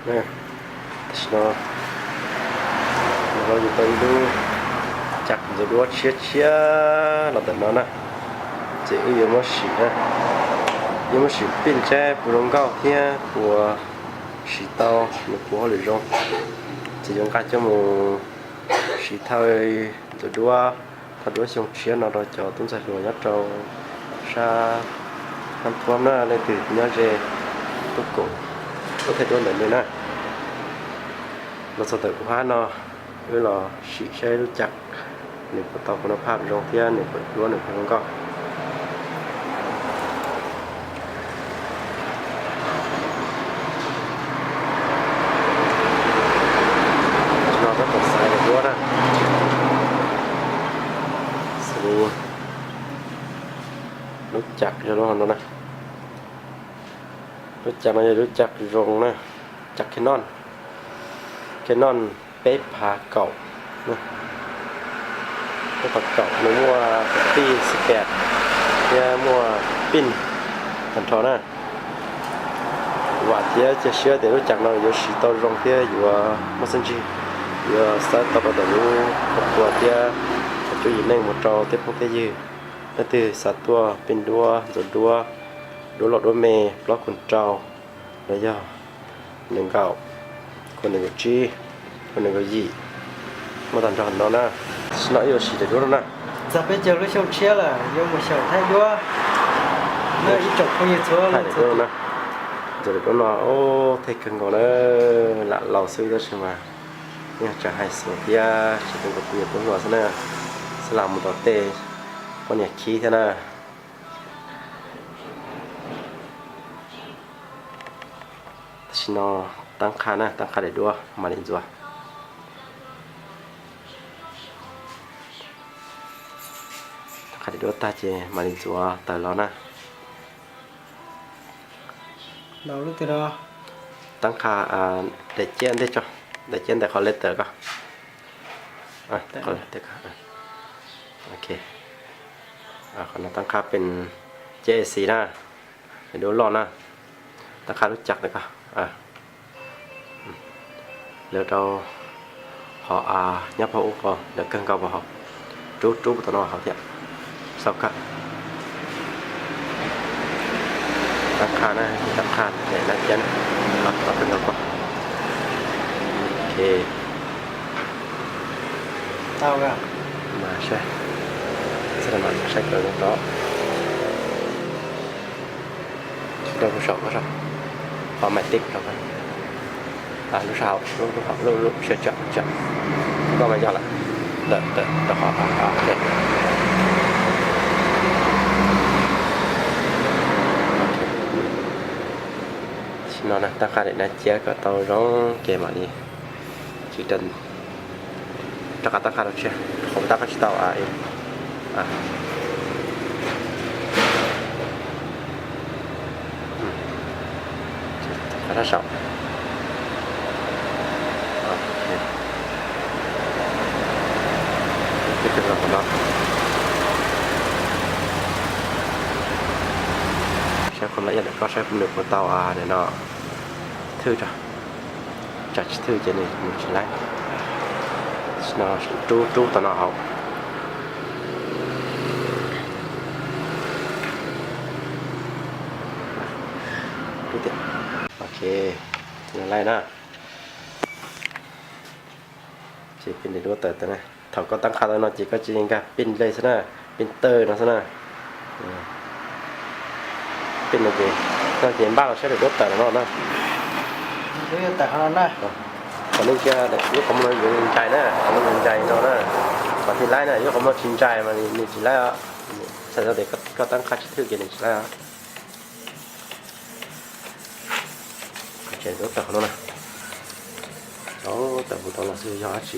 Tam sim no, no yus tau ib lub caj ntxuav duab tshiab tshiab los ntawm no na, ces wb yuav muab sim, yuav muab sim pij saib puas zoo nkauj thiab puas siv tau, nws puas hauj lwm zoo, ces yuav nqa coj mus siv thawj ntxuav duab, thawj duab xyoo tshiab no rau cov tub ntxhais hluas nyob rau sab Nab Thuam na, leej twg nyob ze tuaj koom, tuaj thawj duab ntawm nej na. Los txog ntawm kuv hab no, wb los sim saib lub caj nws puas tau kuv no phaj zoo thiab nws puas duab nws puas zoo nkauj. No tab tom xaiv daim duab na. Xws li lub caj yog lub no na. Lub caj no yog lub caj zoo na, caj Canon, Canon peb phav kaum, peb phav kaum, nws muaj pij xi pes thiab muaj pij tag nrho na. Vam thiab cia siab tias lub caj no yuav siv tau zoo thiab yuav muaj txiaj ntsig, yuav xaiv tau rau ntawm lub tua thiab cov cuab yim neej mus rau tej phooj tej ywg. Leej twg xav tuaj pij duab, ntxuav duab, duab loj duab me, plaub kaum rau los yog nees nkaum, kaum nees nkaum tsib, kaum nees nkaum yim, muaj tag nrho no na. Tam sim no wb yuav sim daim duab no na. Txog peb caug lub xyoo tshiab lawm yuav mus xyaum thaij duab, ib tsoom phooj ywg txhua leej txhua tus. Ntxuav daim duab no, o, thej kawg nkaus na, lam laus xwb tab sis mas yeej tseem hais xwm thiab tsis kawg nkaus phooj ywg tub hluas xwb na, xab las mus tom tej poj niam khib thiab na. Tam sim no tab qha na, tab qha daim duab mam li ntxuav. Tab qha daim duab tag ces mam li ntxuav tawm los na. Tab qha daim ciab ntej tso, daim ciab ntawm qhov letter ko. Ok, qhov no tab qha pes ciab A C na, daim duab loj na, tab qha lub caj ntawm ko. Lawv rau hov, nyob pem ub ko lawv kawg nkaus pem hov, rub rub tom no hauv thiab, xaus kawg. Tab qha na, tab qha daim nab ciab na, kawg nkaus ko. Ok, mas saib, saib kawg no rau lub saum ko, qhov mais tib rau ko, lub sab hauv, lub hauv, lub sab tsam tsam, lub no mas yog lawm, ntawm rau qhov no na, tab qha daim nab ciab kom tau zoo ces mam li tsis rov qab tab qha rau tshiab, qhov tab qha tsis tau. Qhov sab saum, saib qhov laj iab ntawm ko saib nws puas tau no thwj tso, tsam tsis thwj ces nws tsis laib. Rub rub tom no hauv. Ok, laib na. Ces pij daim duab tawm tawm na. Thaum koj tab qha tau no ces koj tsis nkag pij dlej xwb na, pij tawg no xwb na. Pij no ces, no ces npaj los saib daim duab tawm no na. Qhov nej ntsia lub qhov muag no yuav ntsais na, qhov no yuav ntsais no na. Mas thiaj laib na, yog qhov muag tsis ntsais mas nws tsis laib os. Txhais tau tias koj tab qha tsis thwj ces nws tsis laib os. Tawm no na. Tawm mus tau los xwb yog dab tsi.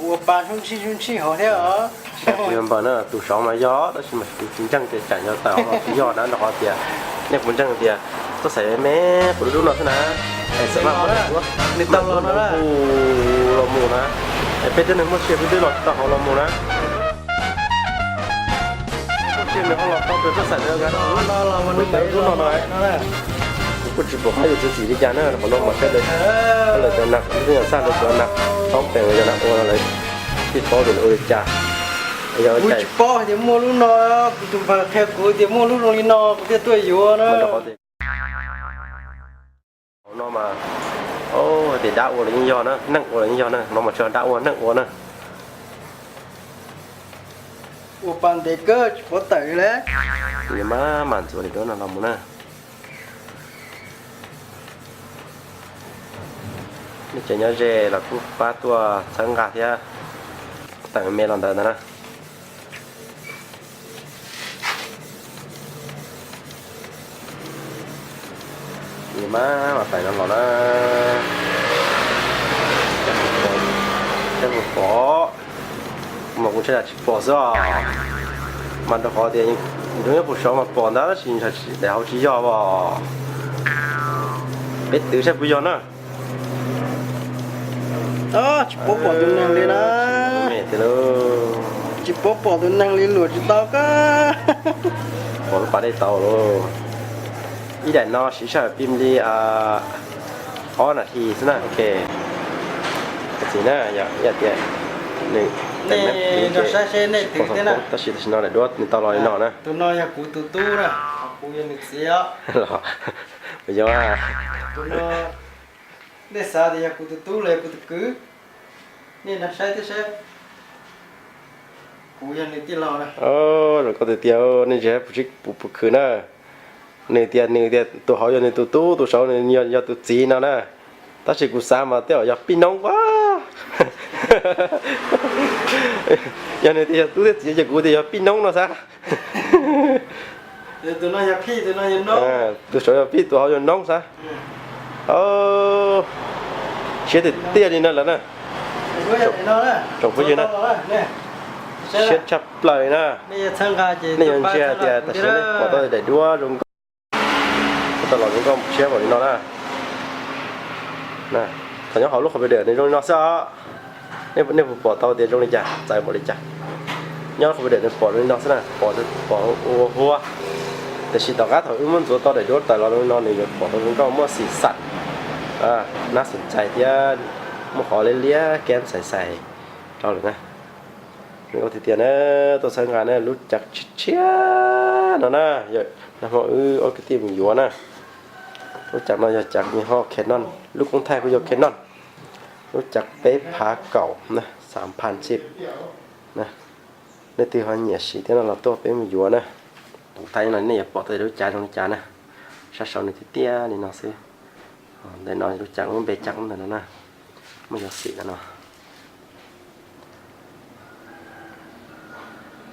Ua pa hnub ntsij hnub ntsij hauv thiab os. Yog npaws na, tus saud mas yog tab sis mas kuv tsis ntseeg tias tsam yog tawm hauv los tsis yog na, rau qhov tias nej puas ntseeg tias tuaj xaiv me me puas dub dub no xwb na. Xav mas nws tau los no los mus na, peb twb neeg muaj sia peb twb los tsis tau hauv los mus na. Muaj sia nws ho los tau tus tuaj xaiv no, nws tawm dub no no. Kuj tsis pom qab yuav txiav txim li cas na, qhov no mas saib lawv, lawv cov nas, lawv cov nas txhaj lawv cov nas toob pees, lawv cov nas ua no lawv thiaj paub tias lawv ua li cas. Kuv tsis paub hais tias muaj lub no, kuv tus npawg qhia kuv tias muaj lub zoo li no kuv thiaj tuaj yuav na. Hauv no mas, tias dab ua los yeej yog na, neeg ua los yeej yog na, no mas tsis yog dab ua, neeg ua na. Ua pa ntev kawg tsis pov tawm li. Nws mas mam ntxuav li duab no los mus na. Nej cov nyob ze los kuj pab tuaj txhawb nqa thiab, teem me los ntawd ntag na. Nws mas mam pais no los na. Saib puas pom, mas kuv ntshai tsam tsis pom xwb os. Mas rau qhov tias nws nyob puag saud mas pom ntag tab sis daim hauv tsis yog os. Peb twv saib puas yog na. Tsis paub pom tus neeg li na. Tsis paub pom tus neeg li luam tsis tau kawg. Pom lub pas dej tau lauj. Ib daim no siv sij hawm pib li ob nas this xwb na. Ok, txiv na, yog tias nws, nej nrog saib seb nej twv thiab na. Tab sis tam sim no daim duab nws tau los li no na. Tus no yog kuv tus tub na, kuv yog nws txiv os. Yog, tus no nej xav tias yog kuv tus tub los yog kuv tus kwv, nej nrog saib thiab seb. Kuv yog nws tij laug na. Zoo nkauj tiag tiag, nej ntsia puas khwv na. Nws tias, nws tias tus hauv yog nws tus tub, tus saud nws yog tus txiv no na. Tab sis kuv xav mas tej zaum yog pij noob as. Yog nws tias yog tub thiab txiv ces kuv tias yog pij noob no xav. Tus saud yog pij, tus hauv yog noob xav. Siab tiag tiag li no lawm na. Tsoom phooj ywg na, siab tshaj plaws li na. Nej yuav ntsia tias tam sim no nej pom tau daim duab zoo nkauj, tau los zoo nkauj siab npaum li no na. Thaum nyob hauv lub computer nws zoo li no xwb os. Nej puas pom tau tias zoo li cas, txawv npaum li cas? Nyob lub computer nws pom zoo li no xwb na, pom, pom ua huab. Tiam sis tom qab thaum wb muab ntxuav tau daim duab tawm los zoo li no nws yuav pom tau zoo nkauj muaj xim xam, nab xim ntxais thiab muaj qhov liab liab keb xais xais rau lawm na. Zoo nkauj tiag tiag na, tuaj txhawb nqa na, lub cav tshiab tshiab no na, nag hmo wb ob kwv tij mus yuav na. Lub cav no yog cav yog Canon, lub koob thaij kuj yog Canon. Lub cav peb phav kaum na, xaam phan xib. Nej twg ho nyiam siv thiab no los tuaj peb mus yuav na. Tus thaij no nej yuav pom tau lub cav zoo li cas na. Sab saud nws tiaj tiaj li no xwb. Ntawm no lub cav lub npe cav ntawm no na. Muaj yog xim ntawm no.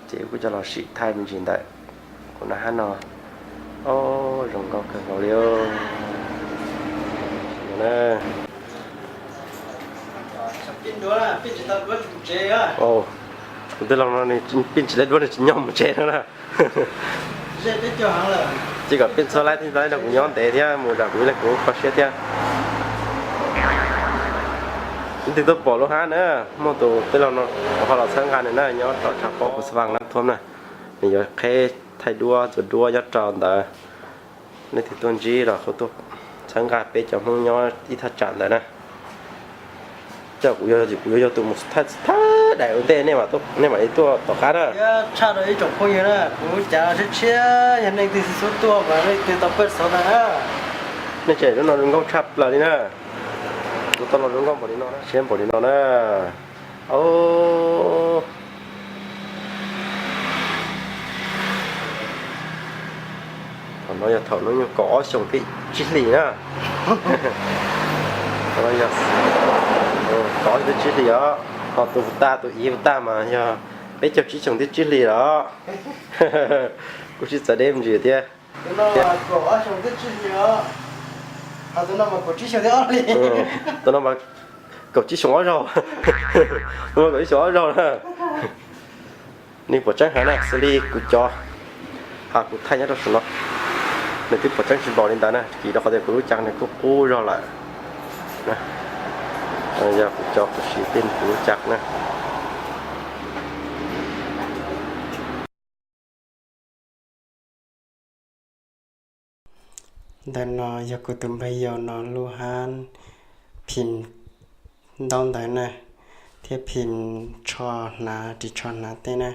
Ces kuj coj los sim thaij me ntsis ntawm kuv na hab no. Ob, zoo nkauj kawg nkaus li. Tus tij laug no nws pij tsis tau duab nws tsis nyob mus tsev no na. Ces kom pij txhua laib thiaj tau nrog kuv nyob ntev thiab mus zam kuv ib leeg kuv kho siab thiab. Leej twg tuaj pom lub hab na, muaj tus tij laug no kuv ho los txhawb nqa nws na, nyob rau tshav pob Phu Xab Vaj Nab Thuam na. Nws yuav qheb thaij duab ntxuav duab nyob rau ntawd. Leej twg tuaj ntsib los kuj tuaj txhawb nqa peb cov Hmoob nyob ib thaj tsam ntawd na. Coj kuv yog, kuv yuav yog tus mus thaij thaij daim ua ntej, nej mam li tuaj tom qab na. Tshaj rau ib tsoom phooj ywg na, kuv lub cav tshiab tshiab, yog leej twg xub tuaj mas leej twg tau pawj xov ntawd na. Nej tseem lub no zoo nkauj tshaj plaws li na. Kuv tau los zoo nkauj npaum li no na, siab npaum li no na. Thaum no yog thaum hnub nyoog kaum ob xyoos thib tsib hlis na. Kaum ob xyoos thib tsib hlis os. Ho tus puas tag, tus iv puas tag mas yog peb caug tsib xyoos thib tsib hlis los. Kuj sib txawv deb me ntsis thiab. Tus no mas kaum tsib xyoos ob zaug. Tus no mas kaum tsib xyoos ob zaug na. Nej pom tseeb heev na, xws li kuv cov, ha, kuv thaij nyob rau saum no, nws twb pom tseeb tsis npaum li ntawd na, vim rau qhov tias kuv lub cav nws kuj qub zog lawm. Yog kuv cov kuv siv tej kuv lub cav na. Ntawm no yog kuv tus npawg yau no lub hab phim ntaub ntawv na, thiab phim tsho hnav ris tsho hnav tej na.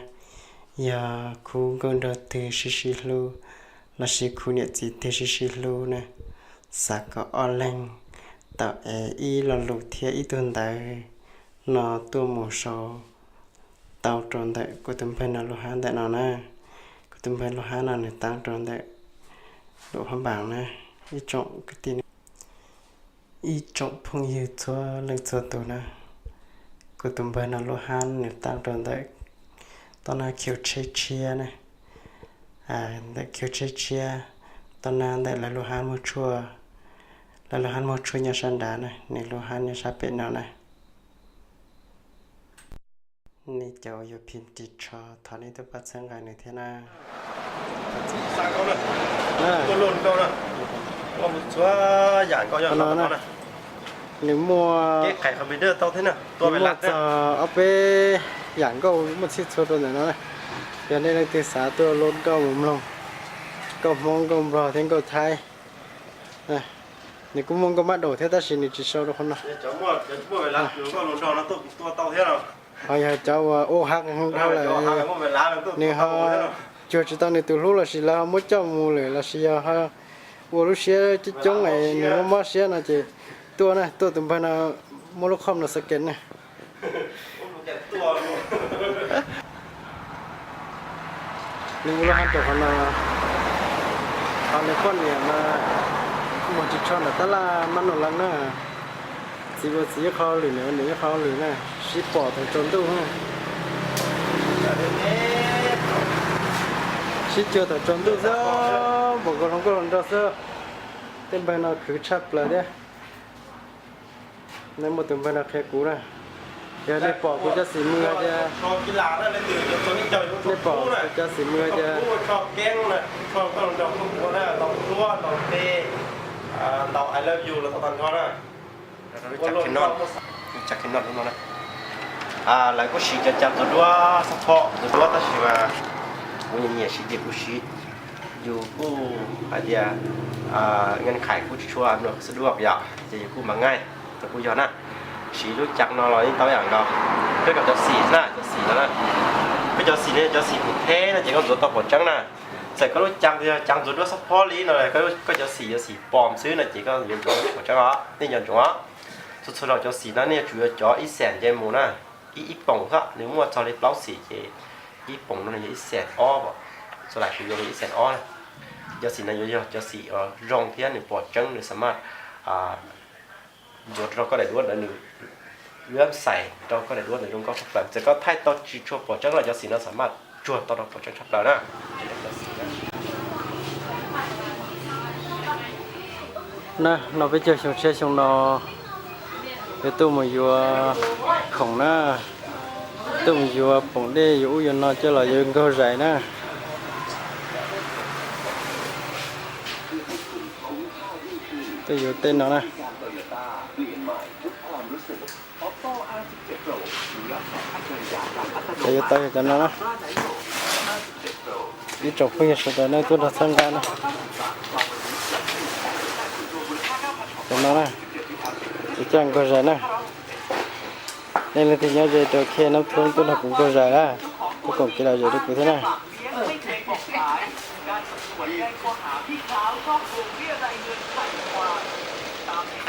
Yog khub nkauj nraug twg sib sib hlub lossis khub niam txiv twg sib sib hlub na, xav kom ob leeg tau ev ib lo lus thiab ib tug ntawv no tuaj mus sau tau rau ntawm kuv tus npawg no lub hab ntawm no na. Kuv tus npawg lub hab no nws taab rau ntawm lub hab npaas na. Ib tsoom kwv tij, ib tsoom phooj ywg txhua leej txhua tus na, kuv tus npawg no lub hab nws taab rau ntawm toj nab khiv tsheb tshiab na, ntawm khiv tsheb tshiab, toj nab ntawm lawv lub hab muag tshuaj, lawv lub hab muag tshuaj nyob sab nrad na, nws lub hab nyob sab pem no na. Nej cov uas yuav phim ris tsho thov nej tuaj pab txhawb nqa nws thiab na. Nws muaj, nws muaj txog ob peb yam nkauj muaj txhij txhua rau ntawm no na. Yog nej leej twg xav tuaj load nkauj mus mloog, nkauj Hmoob, nkauj Nplog thiab nkauj Thaib, nws kuj muaj nkauj mab daum thiab tab sis nws tsis sau rau qhov no. Ho yog cov uas ua hab dhau lawm, nws ho cuag tsis tau nws tus hlub lossis lawv ho muab coj mus lawm lossis yog ho ua lub siab coob coob es nws mob mob siab no ces tuaj na, tuaj tus npawg no muab lub khom no scan na. Nws ua lub hab rau qhov no, ho nws poj niam mas muag ris tsho ntawm tab laj mab noj leej na. Txiv ua txiv ib qho lwm, niam ua niam ib qho lwm na, sib pom thaum tsaus ntuj na. Sib cuag thaum tsaus ntuj xwb, npaum nkaus hluas nkauj hluas nraug xwb. Tej npawg no khwv tshaj plaws thiab. Nej muaj tus npawg no qhia kuv na, yog nej pom kuv cov xim mws hais tias, nej pom kuv cov xim mws hais tias lawv kuj siv cov cag ntxuav duab xab phob ntxuav duab tab sis mas kuv nyiam nyiam siv ces kuv siv. Yus kuj hais tias nqaij qhais kuj tsis tshua mlom xab duab yom, ces yus kuj mas nqaij, kuj yog na. Siv lub cag no los yeej tau yam nkaus. Peb kom cov xim na, cov xim no na, peb cov xim no yog cov xim pum theb no ces koj ntxuav tau pom tseeb na. Txawm koj lub cag yog cag ntxuav duab xab phob li no, koj cov xim yog xim pom xwb no ces koj yuav ntxuav pom tseeb os, nej nco ntsoov. Txhua txhua zaus cov xim no nej yuav tsum yuav cov ib xees nce mus na, ib ib poom xwb, nws muaj txog li plaub xim ces ib poom no nws yog ib xees ob, txhua zaus kuv yuav yog ib xees ob na. Cov xim no yuav yog cov xim zoo thiab nws pom tseeb, nws xa maj ntxuav rau koj daim duab ntawd, nws lab xais rau koj daim duab ntawd zoo nkauj tshaj plaws. Txawm koj thaij tau tsis tshua pom tseeb los cov xim no xa maj tsuag tau rau pom tseeb tshaj plaws na. Na, no peb caug xyoo tshiab xyoo no yuav tuaj mus yuav khoom na, tuaj mus yuav poom dej yuav ub yuav no coj los yuav nkaug zais na. Tuaj yuav tej no na. Cov yuav tau yog cov no na. Ib tsoom phooj ywg sawv daws nej tuaj nrog txhawb nqa na. Cov no na, yuav coj nkaug zais na. Nej leej twg nyob ze rau Khe Nab Thoob tuaj nrog kuv nkaug zais na, tuaj koom kev lom zem rau kuv thiab na.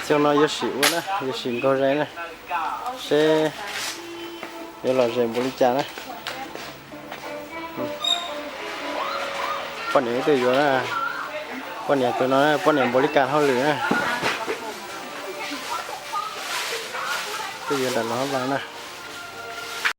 Xyoo no yuav sim ua na, yuav sim nkaug zais na, seb yuav lom zem npaum li cas na. Poj niam wb tuaj yuav na, poj niam tus no poj niam npaum li cas hauj lwm na. Tuaj yuav nram no hab vas na.